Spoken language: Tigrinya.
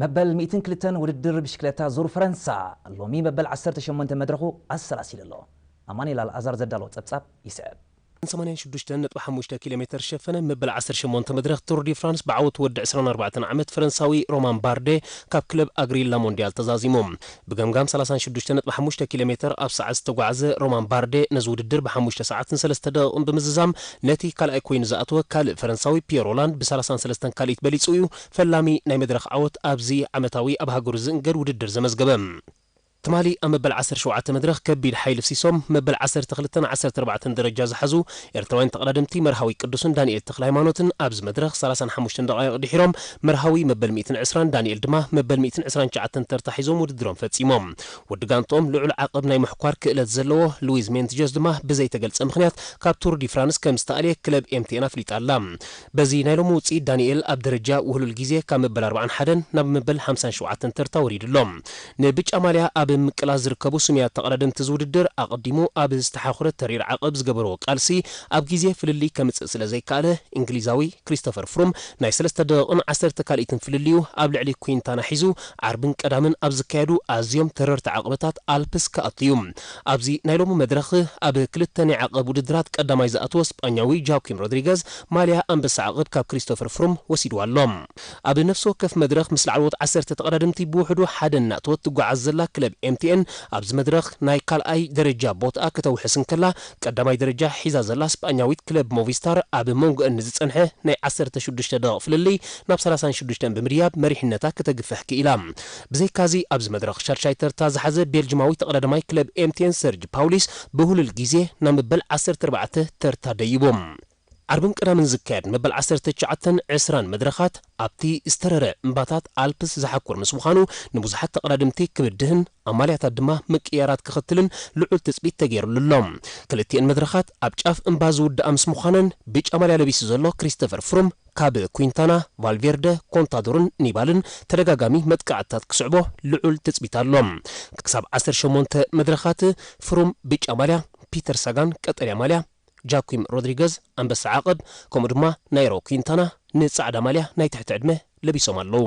መበል ሚእትን ክልተን ውድድር ብሽክለታ ዙር ፈረንሳ ሎሚ መበል ዓሰርተ ሸሞንተ መድረኹ ኣሰላሲሉ ኣሎ። ኣማኑኤል ኣልኣዛር ዘዳሎ ጸብጻብ ይስዕብ። ሰማንያን ሽዱሽተን ነጥቢ ሓሙሽተ ኪሎ ሜተር ዝሸፈነ መበል ዓሰርተ ሸሞንተ መድረኽ ቱር ዲ ፍራንስ ብዓወት ወዲ ዕስራን ኣርባዕተን ዓመት ፈረንሳዊ ሮማን ባርዴ ካብ ክለብ ኣግሪላ ሞንዲያል ተዛዚሙ። ብገምጋም ሰላሳን ሽዱሽተን ነጥቢ ሓሙሽተ ኪሎ ሜተር ኣብ ሰዓት ዝተጓዕዘ ሮማን ባርዴ ነዚ ውድድር ብሓሙሽተ ሰዓትን ሰለስተ ደቂቕን ብምዝዛም ነቲ ካልኣይ ኮይኑ ዝኣተወ ካልእ ፈረንሳዊ ፒየር ሮላንድ ብሰላሳን ሰለስተን ካልኢት በሊጹ እዩ ፈላሚ ናይ መድረኽ ዓወት ኣብዚ ዓመታዊ ኣብ ሃገሩ ዝእንገድ ውድድር ዘመዝገበ። ትማሊ ኣብ መበል ዓሰርተ ሸውዓተ መድረኽ ከቢድ ሓይሊ ፍሲሶም መበል ዓሰርተ ክልተን ዓሰርተ ኣርባዕተን ደረጃ ዝሓዙ ኤርትራውያን ተቐዳደምቲ መርሃዊ ቅዱስን ዳንኤል ተኽለ ሃይማኖትን ኣብዚ መድረኽ ሰላሳን ሓሙሽተን ደቓይቕ ድሒሮም መርሃዊ መበል ሚእትን ዕስራን ዳንኤል ድማ መበል ሚእትን ዕስራን ትሽዓተን ተርታ ሒዞም ውድድሮም ፈጺሞም። ወዲ ጋንትኦም ልዑል ዓቐብ ናይ ምሕኳር ክእለት ዘለዎ ሉዊዝ ሜንትጀስ ድማ ብዘይተገልጸ ምኽንያት ካብ ቱር ዲ ፍራንስ ከም ዝተኣልየ ክለብ ኤምቲኤን ኣፍሊጣ ኣላ። በዚ ናይ ሎሚ ውጽኢት ዳንኤል ኣብ ደረጃ ውህሉል ግዜ ካብ መበል ኣርባዓን ሓደን ናብ መበል ሓምሳን ሸውዓተን ተርታ ወሪዱ ኣሎ። ንብጫ ማልያ ኣብ ምቅላስ ዝርከቡ ስሙያት ተቐዳደምቲ እዚ ውድድር ኣቐዲሙ ኣብ ዝተሓኹረ ተሪር ዓቐብ ዝገበርዎ ቃልሲ ኣብ ግዜ ፍልልይ ከምጽእ ስለ ዘይከኣለ እንግሊዛዊ ክሪስቶፈር ፍሩም ናይ ሰለስተ ደቂቕን ዓሰርተ ካልኢትን ፍልልዩ ኣብ ልዕሊ ኩንታና ሒዙ ዓርብን ቀዳምን ኣብ ዝካየዱ ኣዝዮም ተረርቲ ዓቐበታት ኣልፕስ ክኣቱ እዩ። ኣብዚ ናይ ሎሚ መድረኽ ኣብ ክልተ ናይ ዓቐብ ውድድራት ቀዳማይ ዝኣተወ ስጳኛዊ ጃኪም ሮድሪገዝ ማልያ ኣንበሳ ዓቐብ ካብ ክሪስቶፈር ፍሩም ወሲድዋ ኣሎ። ኣብ ነፍሲ ወከፍ መድረኽ ምስ ላዕለዎት ዓሰርተ ተቐዳደምቲ ብውሕዱ ሓደ እናእተወት ትጓዓዝ ዘላ ክለብ ኤምቲኤን ኣብዚ መድረኽ ናይ ካልኣይ ደረጃ ቦትኣ ከተውሕስ እንከላ ቀዳማይ ደረጃ ሒዛ ዘላ ስጳኛዊት ክለብ ሞቪስታር ኣብ መንጎአን ንዝጸንሐ ናይ ዓሰርተ ሽዱሽተ ደቂቕ ፍልልይ ናብ ሰላሳን ሽዱሽተን ብምድያብ መሪሕነታ ከተግፍሕ ክኢላ። ብዘይካዚ ኣብዚ መድረኽ ሻድሻይ ተርታ ዝሓዘ ቤልጅማዊ ተቐዳዳማይ ክለብ ኤምቲኤን ሰርጅ ፓውሊስ ብህሉል ግዜ ናብ መበል ዓሰርተ ኣርባዕተ ተርታ ደይቡ። ዓርብን ቀዳምን ዝካየድ መበል ዓሰርተ ትሽዓተን ዕስራን መድረኻት ኣብቲ ዝተረረ እምባታት ኣልፕስ ዝሓኩር ምስ ምዃኑ ንብዙሓት ተቐዳድምቲ ክብድህን ኣማልያታት ድማ ምቅያራት ክኽትልን ልዑል ትጽቢት ተገይሩሉ ኣሎ። ክልቲኤን መድረኻት ኣብ ጫፍ እምባ ዝውድኣ ምስ ምዃነን ብጫ ማልያ ለቢሱ ዘሎ ክሪስቶፈር ፍሩም ካብ ኩንታና፣ ቫልቬርደ፣ ኮንታዶርን ኒባልን ተደጋጋሚ መጥቃዕትታት ክስዕቦ ልዑል ትጽቢት ኣሎ። ክሳብ ዓሰርተ ሸሞንተ መድረኻት ፍሩም ብጫ ማልያ፣ ፒተር ሳጋን ቀጠልያ ማልያ፣ ጃኩም ሮድሪገዝ ኣንበሳ ዓቐብ ከምኡ ድማ ናይሮ ኩንታና ንጻዕዳ ማልያ ናይ ትሕቲ ዕድመ ለቢሶም ኣለዉ።